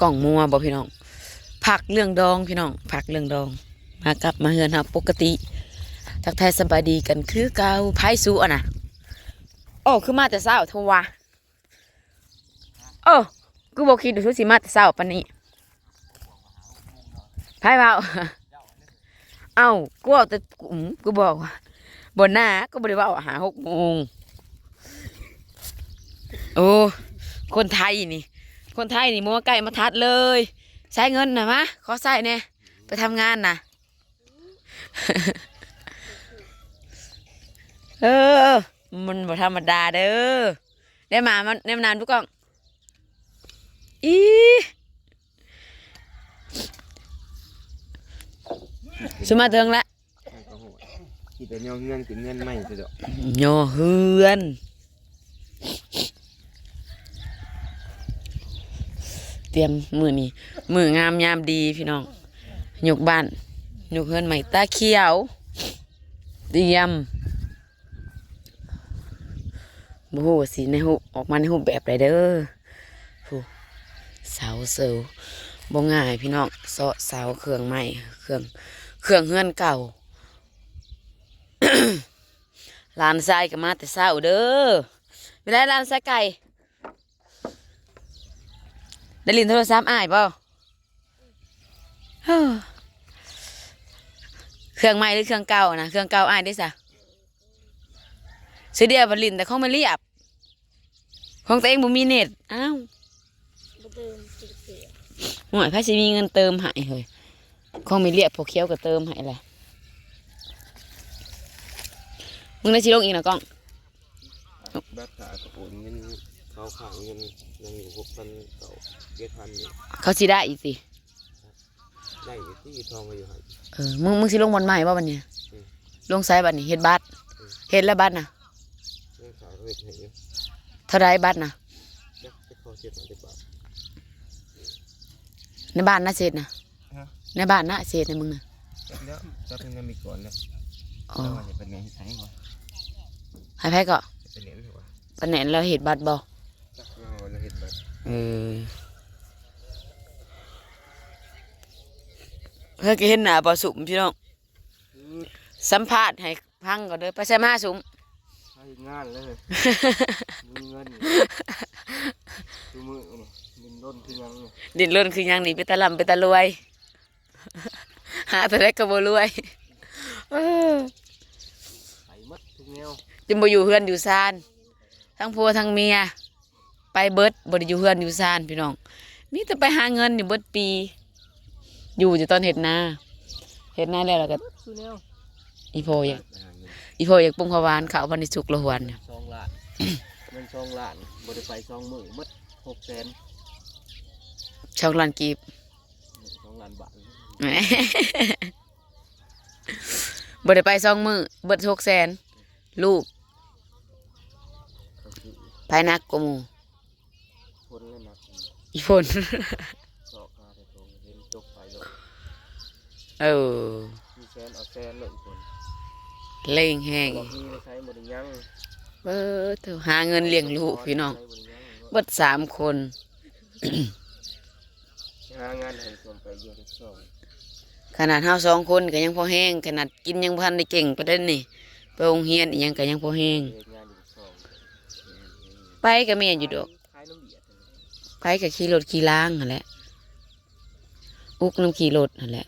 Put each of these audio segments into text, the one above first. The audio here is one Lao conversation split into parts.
ກ້ອງມົວບໍ່ພີ່ນ້ອງ? ພັກເລື່ອງດອງພີ່ນ້ອງ ພັກເລື່ອງດອງ ມາກັບມາເຮືອນເຮົາປົກກະຕິ ທັກທາຍສະບາຍດີກັນຄືເກົ່າ. ໃຜສູອັນນະ? ໂອ້ ຄືມາແຕ່ເຊົ້າເທາະວະ? ເອີ ຄືບໍ່ຄິດວ່າສູຊິມາແຕ່ເຊົ້າປານນີ້? ໃຜເວົ້າ? ເອົ້າ ກູເວົ້າແຕ່ ອືມ ກູບອກວ່າ ບໍ່ນາ ກູບໍ່ໄດ້ເວົ້າຫ້າຫົກໂມງ. ໂອ້ ຄົນໄທນີ້ ຄົນໄທນີ້ບໍ່ມາໃກ້ມາທັດເລີຍ. ໃຊ້ເງິນນະ ມາ ຂໍໃຊ້ແດ່ ໄປທຳງານນະ. ເອີ ມັນບໍ່ທຳມະດາເດີ. ໄດ້ມາ ມາແນມນາມດູກ້ອງ. ອີ ສຸມາເຖິງລະ ມັນກໍໂຫດ ຄິດວ່າຍໍເຮືອນຂຶ້ນເຮືອນໃໝ່ຊະດອກ ຍໍເຮືອນ. ຕຽມມື້ນີ້ ມື້ງາມຍາມດີພີ່ນ້ອງ ຍົກບ້ານ ຍົກເຮືອນໃໝ່ ຕາຂຽວ ຕຽມ. ບໍ່ຮູ້ວ່າຊິໃນຮູບ ອອກມາໃນຮູບແບບໃດເດີ. ຜູ້ ເສົາເສີວ ບໍ່ງ່າຍພີ່ນ້ອງ ເສາະເສົາ ເຄື່ອງໄມ້ ເຄື່ອງ ເຄື່ອງເຮືອນເກົ່າ. ຫຼານຊາຍກໍມາແຕ່ເຊົ້າເດີ. ເວລາຫຼານຊາຍໄກ່ ໄດ້ຫຼິ້ນໂທລະສັບອ້າຍບໍ່? ເອີ ເຄື່ອງໃໝ່ຫຼືເຄື່ອງເກົ່ານະ? ເຄື່ອງເກົ່າອ້າຍເດ້ຊະ? ເສຍດຽວພັດຫຼິ້ນແຕ່ຂອງແມ່ລຽບ ຂອງຕົວເອງບໍ່ມີເນັດ. ອ້າວ ບໍ່ເຕີມ ໂອ້ຍ ໃຜຊິມີເງິນເຕີມໃຫ້ເຮີ້ຍ? ຂອງແມ່ລຽບ ພໍ່ຂຽວກໍເຕີມໃຫ້ແຫຼະ. ມື້ໃດຊິລົງອີກນະກ້ອງ? ແບັດຖ້າກໍໂອນເງິນ ເຂົາຄ້າງເງິນຍັງຢູ່ ຫົກພັນເກົ້າ ເຈັດພັນຢູ່. ເຂົາຊິໄດ້ອີກຕິ? ໄດ້ຢູ່ຕິ ທອງກໍຢູ່ຫັ້ນ. ເອີ ມຶງ ມຶງຊິລົງບ່ອນໃໝ່ບໍ່ບັດນີ້? ອືມ ລົງໃສບັດນີ້? ເຮັດບັດ? ອືມ ເຮັດແລ້ວບັດນະ? ຍັງ ເຂົາເຮັດໃຫ້ຢູ່. ເທົ່າໃດບັດນະ? ຈັກ ຈັກເຂົາເຮັດໃຫ້ຈັກບາດ. ໃນບ້ານນະເສດນະ? ຮະ? ໃນບ້ານນະເສດໃນມຶງນະ? ຈັກແລ້ວ ຈັກແລ້ວມີກ່ອນແລ້ວ. ອໍ ແຕ່ວ່າຈະໄປແມ່ນໃຫ້ໃຜວະ? ໃຫ້ໃຜເກາະ? ໄປແມ່ນໃຜວະ? ປາແໜນລາວເຮັດບັດບໍ່? ຈັກແລ້ວລາວເຮັດບັດ. ເອີ ເຮີ້ຍ ກໍເຫັນໜ້າບ່າວສຸມພີ່ນ້ອງ. ອືມ ສຳພາດໃຫ້ຟັງກ່ອນເດີ. ໄປໃສມາສຸມ? ຫາເຮັດງານເລີຍ ມີເງິນ ຊຸມື້ນີ້ ດິ້ນລົນຄືຫຍັງນີ້ ດິ້ນລົນຄືຫຍັງນີ້ ເປັນຕາລ່ຳເປັນຕາລວຍ. ຫາເທົ່າໃດກໍບໍ່ລວຍ. ເອີ ໄປໝົດທຸກແນວ ຈົນບໍ່ຢູ່ເຮືອນຢູ່ຊານ ທັງຜົວທັງເມຍ ໄປເບິດ ບໍ່ໄດ້ຢູ່ເຮືອນຢູ່ຊານພີ່ນ້ອງ ມີແຕ່ໄປຫາເງິນຢູ່ເບິດປີ ຢູ່ແຕ່ຕອນເຮັດນາ ເຮັດນາແລ້ວ ແລ້ວກໍ ໝົດຊຸແນວ. ອີ່ພໍ່ຢາກ ອີ່ພໍ່ຢາກປຸງຂ້າວຫວານ ເຂົ້າພັນໄດ້ສຸກລະຫວນ ສອງລ້ານ ເງິນສອງລ້ານ ບໍ່ໄດ້ໄປສອງມື້ ໝົດຫົກແສນ ສອງລ້ານກີບ ສອງລ້ານບາດ. ບໍ່ໄດ້ໄປສອງມື້ ເບິດຫົກແສນ. ລູກ ໃຜໜັກກວ່າໝູ່? ຝົນແຫຼະໜັກ ອີ່ຝົນ ຊອກຫາແຕ່ໂຕ ເຫັນຈົກໄປໂລດ. ເອີ ມີແສນເອົາແສນໂລດ ອີ່ຝົນ ເລັ່ງແຮງ ບໍ່ມີໃຊ້ບໍ່ໄດ້ຫຍັງ. ເບີ ໂທ້ ຫາເງິນລ້ຽງລູກພີ່ນ້ອງ ໃຊ້ບໍ່ໄດ້ຫຍັງ ເບິດສາມຄົນ. ຫາງານໃຫ້ສົມໄປຢູ່ເດັກສອງ ຂະໜາດເຮົາສອງຄົນກໍຍັງພໍແຮງ ຂະໜາດກິນຍັງບໍ່ທັນໄດ້ເກັ່ງປານໃດນີ້ ໄປໂຮງຮຽນອີ່ຫຍັງກໍຍັງພໍແຮງ. ເຮັດງານຢູ່ເດັກສອງ ໄປກໍແມ່ນຢູ່ດອກ ຂາຍນຳວຽດ ໄປກໍຂີ່ລົດຂີ່ລາງຫັ້ນແຫຼະ ອຸກນຳຂີ່ລົດຫັ້ນແຫຼະ.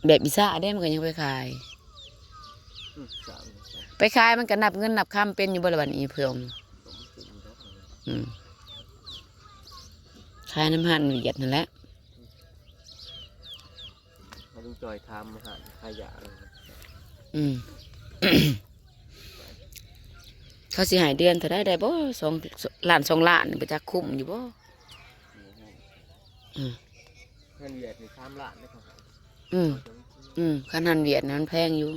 ແບບອີສາເດ້ ມັນກໍຍັງໄປຂາຍ ອືມ ໄປຂາຍ ມັນກໍນັບເງິນນັບຄຳເປັນຢູ່ບໍ່ລະບັດນີ້ເພິ່ນ. ອືມ ຂາຍນຳຮ້ານຫວຽດຫັ້ນແຫຼະ. ໃຫ້ລຸງຈ່ອຍຖາມຮ້ານຂາຍຢາ. ອືມ ເຂົາຊິໃຫ້ເດືອນເທົ່າໃດໄດ້ບໍ່? ສອງລ້ານ ສອງລ້ານນີ້ ບໍ່ຈັກຄຸ້ມຢູ່ບໍ່? ອືມ ເຮືອນຫວຽດນີ້ສາມລ້ານເດ້. ອືມ ອືມ ຄັນຫັ້ນຫວຽດນະມັນແພງຢູ່.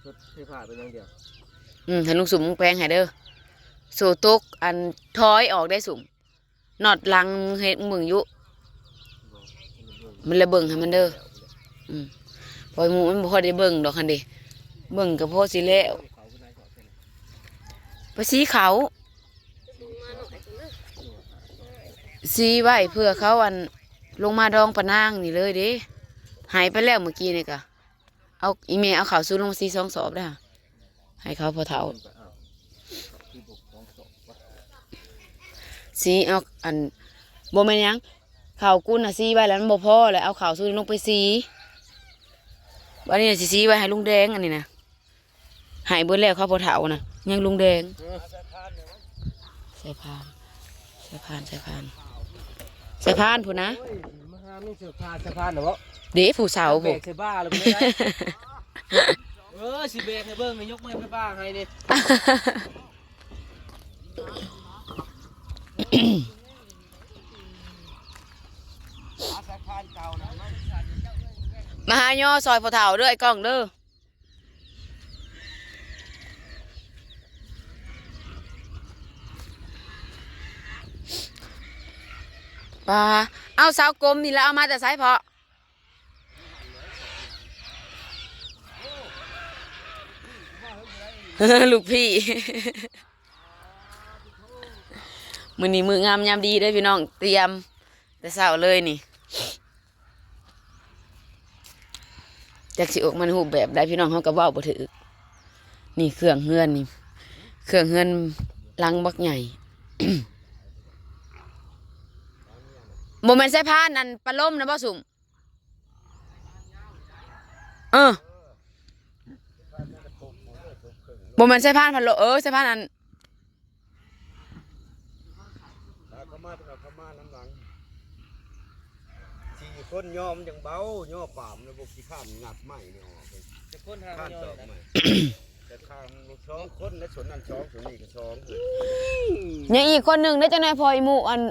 ລົດໄຟຟ້າໄປຢ່າງດຽວ. ອືມ ໃຫ້ລຸງສຸມແປງໃຫ້ເດີ. ໂສ້ຕົກ ອັນ ຖອຍອອກໄດ້ສຸມ. ນອດຫຼັງເຮັດມຶງຢູ່ ມັນລະເບິ່ງໃຫ້ມັນເດີ. ອືມ ເພາະໝູ່ມັນບໍ່ຄ່ອຍໄດ້ເບິ່ງດອກຫັ້ນເດ ເບິ່ງກໍພໍຊິແລ້ວ. ໄປສີເຂົ້າ ສີໄວ້ເພື່ອເຂົາ ອັນ ລົງມາດອງປານາງນີ້ເລີຍເດ້. ໃຫ້ໄປແລ້ວມື້ກີ້ນີ້ກະ ເອົາ ອີ່ແມ່ເອົາເຂົ້າສູນລົງມາສີສອງສອບແລ້ວ ໃຫ້ເຂົາພໍ່ເຖົ້າ ສີເອົາ ອັນ ບໍ່ແມ່ນຫຍັງ ເຂົ້າກຸນນະ ສີໄວ້ແລ້ວມັນບໍ່ພໍ ແລ້ວເອົາເຂົ້າສູນລົງໄປສີ. ບັດນີ້ຊິສີໄວ້ໃຫ້ລຸງແດງ ອັນນີ້ນະ ໃຫ້ເບິດແລ້ວ ເຂົາພໍ່ເຖົ້ານະ ຍັງລຸງແດງ ເອີ ໃສ່ພານ ໃສ່ພານ ໃສ່ພານ ໃສ່ພານພຸ້ນນະ. ໂອ້ຍ ມາຫາມີເສື້ອຜ້າໃສ່ພານນະບໍ? ເດ້ ຜູ້ເຖົ້າ ແບກໃສ່ບ່າແລ້ວພຸ້ນໄດ໋. ເອີ ຊິແບກໃຫ້ເບິ່ງ ຍົກມາໃຫ້ປ້າໃຫ້ນີ້. ມາຫາຍໍຊ່ອຍພໍ່ເຖົ້າເດີ ອ້າຍກ້ອງເດີ. ປາ ເອົາ ເສົາກົມນີ້ລະເອົາມາແຕ່ໃສເພາະ? ລູກພີ່ ມື້ນີ້ມື້ງາມຍາມດີເດີພີ່ນ້ອງ ຕຽມແຕ່ເຊົ້າເລີຍນີ້. ຈັກຊິອອກມາໃນຮູບແບບໃດພີ່ນ້ອງ ເຮົາກໍເວົ້າບໍ່ຖືກ. ນີ້ເຄື່ອງເຮືອນນີ້ ເຄື່ອງເຮືອນຫຼັງບັກໃຫຍ່. ບໍ່ແມ່ນສາຍພານອັນປະລົມນະບໍ່ ສຸມ? ເອີ ບໍ່ແມ່ນສາຍພານພັດລົມ ເອີ ສາຍພານອັນ ເອົາເຂົ້າມາ ເອົາເຂົ້າມານຳຫຼັງ ສີ່ຄົນຍໍມັນຈັ່ງເບົາ ຍໍປາມແລ້ວບໍ່ຂີ້ຄ້ານງັດໄມ້ນີ້ອອກ. ຈັກຄົນຫາ ຄ້ານຕອກໄມ້ ແຕ່ຂ້າງສອງຄົນ ແລະ ສ່ວນນັ້ນສອງ ສ່ວນນີ້ກໍສອງ. ຍັງອີກຄົນໜຶ່ງໄດ້ ຈັ່ງໃດພໍອີ່ໝູ່ ອັນ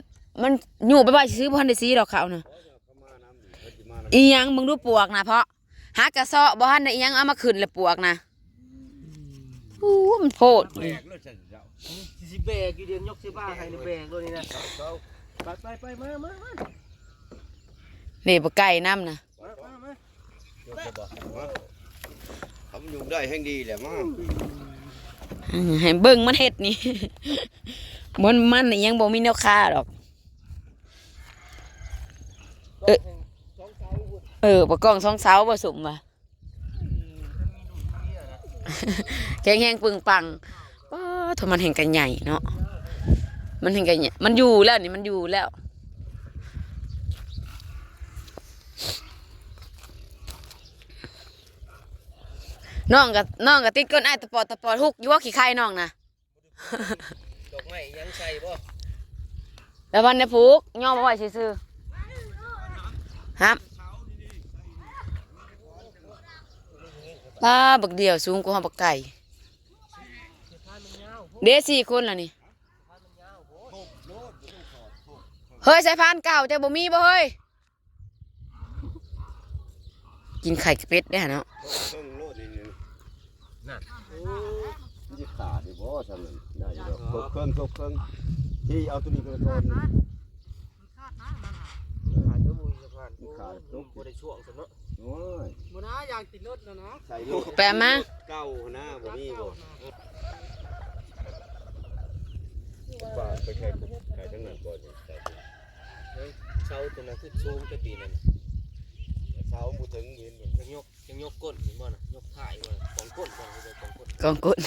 ມັນຢູ່ໄປໄວ້ຊື່ໆ ບໍ່ທັນໄດ້ສີດອກເຂົານະ. ເອົາເຂົ້າມານຳ ເຂົາຊິມານຳ ອີຫຍັງ ເບິ່ງດູປວກນະເພາະ. ຫາກະເຊາະບໍ່ທັນໄດ້ອີ່ຫຍັງ ເອົາມາຂຶ້ນແລ້ວປວກນະ. ອູ້ ມັນໂພດ ແບກໂລດຊັ້ນເຈົ້າ ຊິ ຊິແບກຢູ່ ດຽວຍົກໃສ່ບ່າໃຫ້ ແບກໂລດນີ້ນະ. ໄປ ໄປ ໄປ ມາ ມາ ມາ ນີ້ບໍ່ໄກ່ນຳນະ ມາ ມາ ມາ ຍົກໃສ່ບ່າ ມາ ເອົາມັນຍົກໄດ້ແຮ່ງດີແຫຼະ ມາ ໃຫ້ເບິ່ງມັນເຮັດນີ້ ມັນ ມັນນີ້ຍັງບໍ່ມີແນວຄາດອກ. ເອີ ເອີ ປາກ້ອງສອງເສົາບໍ່ ສຸມວ່າ ແຂງແຮງປຶງປັງ. ປ້າໂທ້ ມັນແຮ່ງກະໃຫຍ່ເນາະ ມັນແຮ່ງກະໃຫຍ່ ມັນຢູ່ແລ້ວນີ້ ມັນຢູ່ແລ້ວ. ນ້ອງກະ ນ້ອງກະຕິດກົ້ນອ້າຍຕະປອດຕະປອດ ຮຸກຢູ່ບໍ່ ຂີ້ໄຂ່ນ້ອງນະ. ດອກໄມ້ຍັງໃສ່ບໍ່? ລະວັນໄດ້ຜູກ ຍ້ອມເອົາໄວ້ຊື່ໆ. ຮັບ ປ້າ ບັກດຽວສູງກວ່າເຮົາບັກໄກ່ເດ້. ສີ່ຄົນລະນີ້ ເຮີຍ ສາຍພານເກົ່າເຈົ້າບໍ່ມີບໍ່ເຮີ້ຍ? ກິນໄຂ່ກັບເປັດເດ້ຫັ້ນເນາະ. ເຄິ່ງໂລດນີ້ ນັ້ນ ໂອ້ ມັນຊິຂາດຢູ່ບໍ່ຊ່ຳນັ້ນ? ໄດ້ຢູ່ດອກ ທົບເຄິ່ງ ທົບເຄິ່ງ ທີ່ເອົາຕົວນີ້ໄປກ່ອນ. ມັນຂາດນະ ມັນຂາດ ມັນຂາດ ມັນຂາດ ມັນບໍ່ໄດ້ຊ່ວງຊັ້ນເນາະ. ໂອ້ຍ ບໍ່ນາ ຢາກຕິດລົດແລ້ວນະ ໃສ່ລົດ ແປມາ ເກົ່າຫັ້ນນະ ບໍ່ມີບໍ່? ປາດໄປແຄ່ ໄປທາງນັ້ນກ່ອນ ໃສ່ ເສົາຕົວນັ້ນຄືສູງແຕ່ປີນັ້ນ ເສົາບໍ່ເຖິງເຫັນບໍ່? ຍັງຍົກ ຍັງຍົກກົ້ນເຫັນບໍ່ນະ? ຍົກທ້າຍບໍ່ນະ? ກອງກົ້ນ ກອງກົ້ນ ກອງກົ້ນ.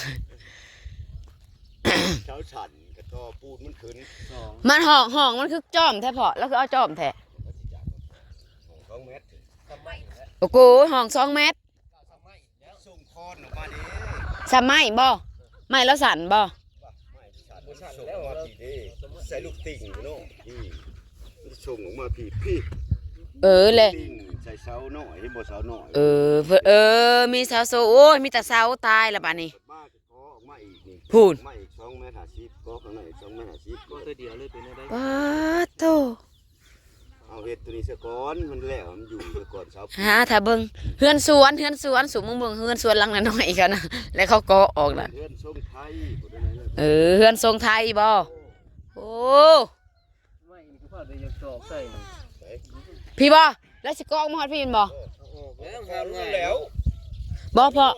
ເສົາສັ້ນກະຕໍ່ປູນມັນຂຶ້ນ ມັນຫ້ອງ ຫ້ອງມັນຄືຈອມແທ້ເພາະ ລາວຄືເອົາຈອມແທ້. ຫ້ອງສອງແມັດ ໂອ້ໂກ ຫ້ອງສອງແມັດ. ສົ່ງຄອນອອກມາເດ້ ສະໄໝບໍ່? ໄມ້ລາວສັ້ນບໍ່? ວ່າໄມ້ທີ່ສານມັນສົ່ງອອກມາພີ້ເດ້ ໃສ່ລູກຕິ່ງເນາະ ສົ່ງອອກມາພີ້ ພີ້. ເອີ ແລະ ຕິ່ງໃສ່ເສົານ້ອຍ ເຫັນບໍ່ ເສົານ້ອຍ? ເອີ ເພິ່ນ ເອີ ມີເສົາໂຊ ໂອ້ຍ ມີແຕ່ເສົາ ຕາຍລະບາດນີ້. ມາກໍຂໍອອກມາອີກນີ້ ພຸ້ນ ມາອີກສອງແມັດຫ້າສິບ ກໍຂ້າງໃນອີກສອງແມັດຫ້າສິບ ກໍຕົວດຽວເລີຍ ເປັນແນວໃດ? ປາດໂທ້ ເອົາເຮັດຕົວນີ້ຊະກ່ອນ ມັນແລ້ວ ມັນຢູ່ຊະກ່ອນ ເສົາ ຫາຖ້າເບິ່ງ ເຮືອນສວນ ເຮືອນສວນ ສຸມ ມຶງເບິ່ງເຮືອນສວນຫຼັງນ້ອຍໆ ເຂົານະ ແລ້ວເຂົາກໍອອກນະ. ເຮືອນຊົງໄທບໍ່ໄດ້ນະ ເອີ ເຮືອນຊົງໄທບໍ່? ໂອ້ ໄມ້ນີ້ຄືພາໄດ້ຢາກຕອກໃສ່ນີ້ ໃສ? ພີ້ບໍ່? ແລ້ວຊິກໍອອກມາຮອດພີ້ແມ່ນບໍ່? ເອີ ເອົາອອກແລ້ວ ຫາມາແລ້ວ ບໍ່ ເພາະ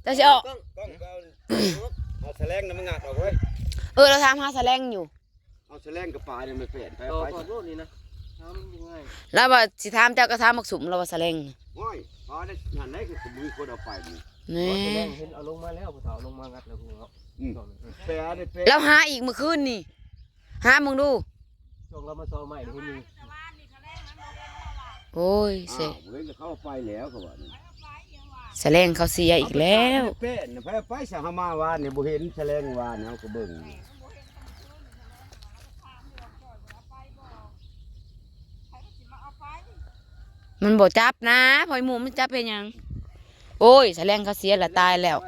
ເຈົ້າຊິອອກ ກ້ອງ ກ້ອງກໍເອົາ ເອົາ ສະແລງນະ ມັນງັດອອກເວີຍ. ເອີ ລາວຖາມຫາສະແລງຢູ່. ເອົາສະແລງກັບປານີ້ ມັນແປນໄປ ເອົາໄປ ກ່ອນໂລດນີ້ນະ ຫາມັນບໍ່ງ່າຍ. ລາວວ່າຊິຖາມເຈົ້າກໍຖາມບັກສຸມ ລາວວ່າສະແລງ. ໂອ້ຍ ປາໄດ້ຫັ້ນໄດ໋ ຄືມີຄົນເອົາໄປນີ້. ແນ່ ເອົາສະແລງ ເຫັນເອົາລົງມາແລ້ວ ຜູ້ເຖົ້າເອົາລົງມາງັດແລ້ວ ຜູ້ເຮົາ ອືມ ແປນໄປ ແປນ ລາວຫາອີກມື້ຄືນນີ້ ຫາເບິ່ງດູ. ຊ່ວງເຮົາມາຊອກໄມ້ນີ້ ເຫັນຢູ່. ໂອ້ຍ ເສຍ ອ້າວ ບໍ່ເຫັນ ເຂົາເອົາໄປແລ້ວ ເຂົາວ່ານັ້ນ. ສະແລງເຂົາເສຍອີກແລ້ວ. ເອົາໄປຕາກ ແປນໄປ ໄປຊະ ເຮົາມາວານນີ້ ບໍ່ເຫັນສະແລງວານ ເຮົາກໍເບິ່ງ. ມັນບໍ່ຈັບນະ ພໍ່ໝູ່ ມັນຈັບເຮັດຫຍັງ? ໂອ້ຍ ສະແລງເຂົາເສຍລະ ຕາຍແລ້ວ.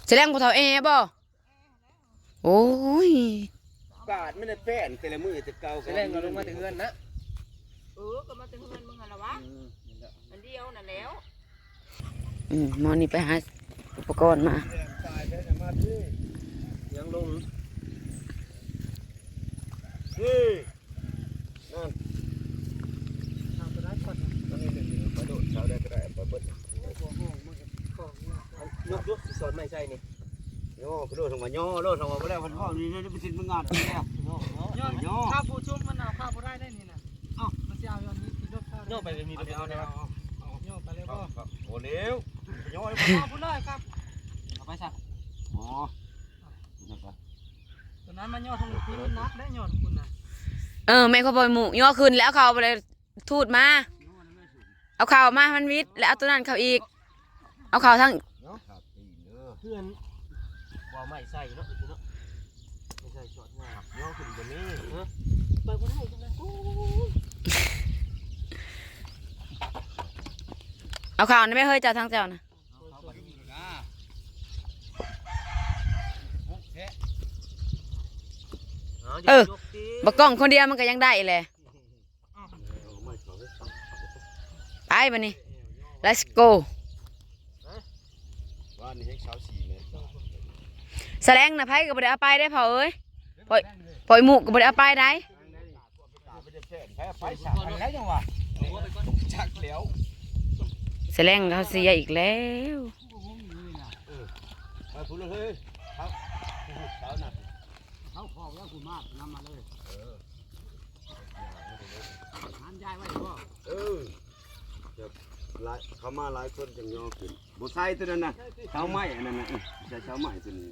ສະແລງຜູ້ເຖົ້າແອບໍ່? ໂອ້ຍ ກາດມັນໄດ້ແປນແຕ່ລະມື້ແຕ່ເກົ່າ. ສະແລງກໍລົງມາແຕ່ເຮືອນນະ. ເອີ ກໍມາແຕ່ເຮືອນມຶງຫັ້ນລະວະ. ອືມ ອັນດຽວນັ້ນແຫຼ້ວ. ອືມ ໝໍນີ້ໄປຫາອຸປະກອນມາ. ຕາຍແທ້ນະ ມາພີ້ ຍັງລົງ ພີ້ ນັ້ນ ເອົາໄປໄດ້ກ່ອນນະ. ອັນນີ້ເປັນໄປໂດດ ເອົາໄດ້ກໍໄດ້ ໄປເບິດ. ຍົກ ຍົກ ຊິສອນໄມ້ໃສ່ນີ້. ຍໍໂລດ ເຮົາວ່າຍໍໂລດ ເຮົາວ່າບໍ່ແລ້ວ ເພິ່ນເວົ້ານີ້ໄດ້ໄປສິນເມືອງງານແລ້ວ. ຍໍ ຍໍ ຖ້າຜູ້ຊຸມມັນເອົາເຂົ້າບໍ່ໄດ້ໄດ໋ນີ້ນະ. ເອົ້າ ມັນຊິເອົາຢູ່ອັນນີ້ ຂີ່ລົດເຂົ້າ ຍໍໄປແບບນີ້ ເອົາ ເອົາ ເອົາ ຍໍໄປເລີຍບໍ່? ບໍ່ແລ້ວ ຍໍ ເອົາພຸ້ນເລີຍຄັບ ເອົາໄປຊະ. ອໍ ຕົວນັ້ນມາຍໍທາງນີ້ ມັນໜັກໄດ໋ ຍໍທາງພຸ້ນນະ. ເອີ ແມ່ນ ພໍ່ໝູ່ຍໍຂຶ້ນແລ້ວ ເຂົາເອົາໄປເລີຍ. ທູດມາ ເອົາເຂົ້າມາໃຫ້ມັນວິດ ແລ້ວເອົາຕົວນັ້ນເຂົ້າອີກ ເອົາເຂົ້າທັງ ເນາະ ເພື່ອນບໍ່ເອົາໄມ້ໃສ່ເນາະ ເນາະ ໄມ້ໃສ່ຊອດງາມ ເນາະ ຂຶ້ນບໍ່ມີ ເອີ ໄປບໍ່ໄດ້ຈັ່ງໃດ. ໂອ້ຍ ເອົາເຂົ້ານຳແມ່ເຮີ້ຍ ເຈົ້າ ທາງເຈົ້ານະ. ເອີ ບັກກ້ອງຄົນດຽວມັນກໍຍັງໄດ້ແຫຼະ. ໄປບາດນີ້ let's go. ສະແລງນະ ໃຜກໍບໍ່ໄດ້ເອົາໄປເດ້ພໍ່ເອີຍ ພໍ່ ພໍ່ໝູ່ກໍບໍ່ໄດ້ເອົາໄປໃດ. ສະແລງເຂົາເສຍອີກແລ້ວ. ເອີ ໄປພຸ້ນເລີຍເຮີ້ຍ ເຂົາ ເຂົານະ ເຂົາຂອງແລ້ວ ກູມານຳມາເລີຍ. ເອີ ເອີ ຫານຢາຍໄວ້ບໍ່? ເອີ ແບບຫຼາຍ ເຂົາມາຫຼາຍຄົນຈັ່ງຍໍຂຶ້ນ ບໍ່ໃສ່ຕົວນັ້ນນະ ເສົາໄມ້ອັນນັ້ນນະ ໃສ່ເສົາໄມ້ຕົວນີ້.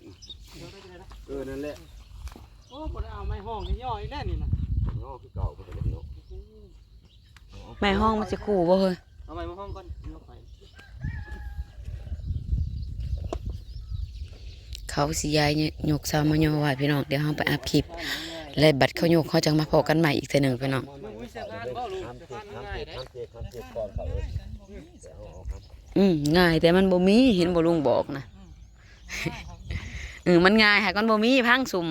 ເອີ ນັ້ນແຫຼະ. ໂອ້ ບໍ່ໄດ້ເອົາໄມ້ຮອງນີ້ຍໍອີກແລ້ວນີ້ນະ ຍໍຄືເກົ່າພຸ້ນແຫຼະເນາະ. ໄມ້ຮອງມັນຊິຂູ່ບໍ່ເຮີ້ຍ? ເອົາໄມ້ມາຮອງກ່ອນ ຍົກໄປ. ເຂົາຊິຍ້າຍຍົກເສົາມາຍໍໄວ້ພີ່ນ້ອງ ດຽວເຮົາໄປອັບຄລິບ ແລະ ບັດເຂົາຍົກ ເຮົາຈັ່ງມາພໍ້ກັນໃໝ່ອີກເທື່ອໜຶ່ງພີ່ນ້ອງ. ອືມ ງ່າຍ ແຕ່ມັນບໍ່ມີ ເຫັນບໍ່ລຸງບອກນະ. ເອີ ມັນງ່າຍ ຫາກມັນບໍ່ມີ ພັງຊຸມ.